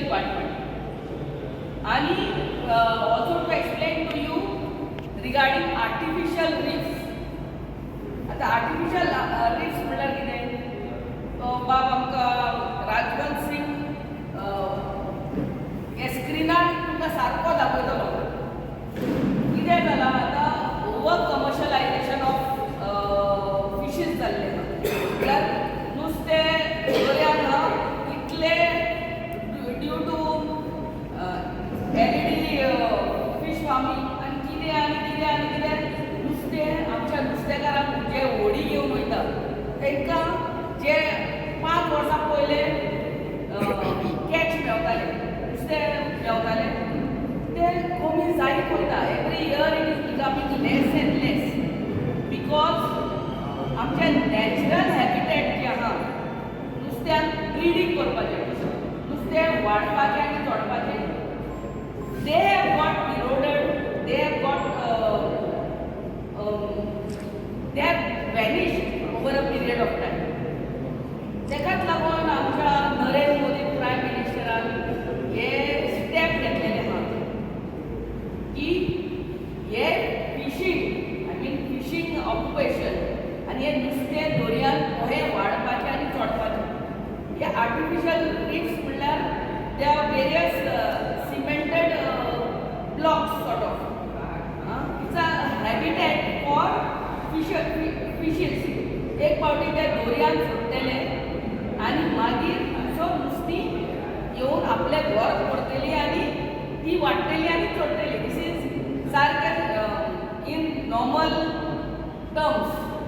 Department. आणि also to explain to you regarding artificial reefs. आतां artificial riffs म्हणल्यार कितें? तो बाब आमकां राजवंत सिंग हे स्क्रिनार तुमकां सारको दाखयतलो कितें जालां. आतां ओवर कमर्शलायजेशन ऑफ फिशीस जाल्लें आहा. म्हळ्यार नुस्तें दर्यान आहा इतलें due to LED fish farming आनी कितें आनी कितें आनी कितें, नुस्तें आमच्या नुस्तेकारांक जे होडी घेवन वयता तांकां जे 5 वर्सां पयले कॅच मेवताले, नुस्तें मेवतालें, तें कमी जायत वयता. Every year it is becoming less and less because आमचें नॅचरल हॅबिटेट जें आहा, नुस्त्याक ब्रिडींग करपाचें, नुस्तें वाडपाचें आनी चडपाचें, they have got eroded, they have vanished over a period of time. तेकाच लागून आमच्या नरेंद्र मोदी प्रायम मिनिस्टरान हे स्टेप घेतलेले आहा की हे fishing, I mean, fishing occupation आनी हे नुस्तें दर्यान कशें वाडपाचें आनी चडपाचें. हे आर्टिफिशियल रिफ्स म्हणल्यार त्या various cemented blocks sort of, it's a habitat for fishes. एक फावटी ते दोरयान सोडटले आनी मागीर सो नुस्तीं येवन आपल्या घर करतली आनी ती वाडटली आनी चडटली. This is सारकें इन नॉर्मल टर्म्स.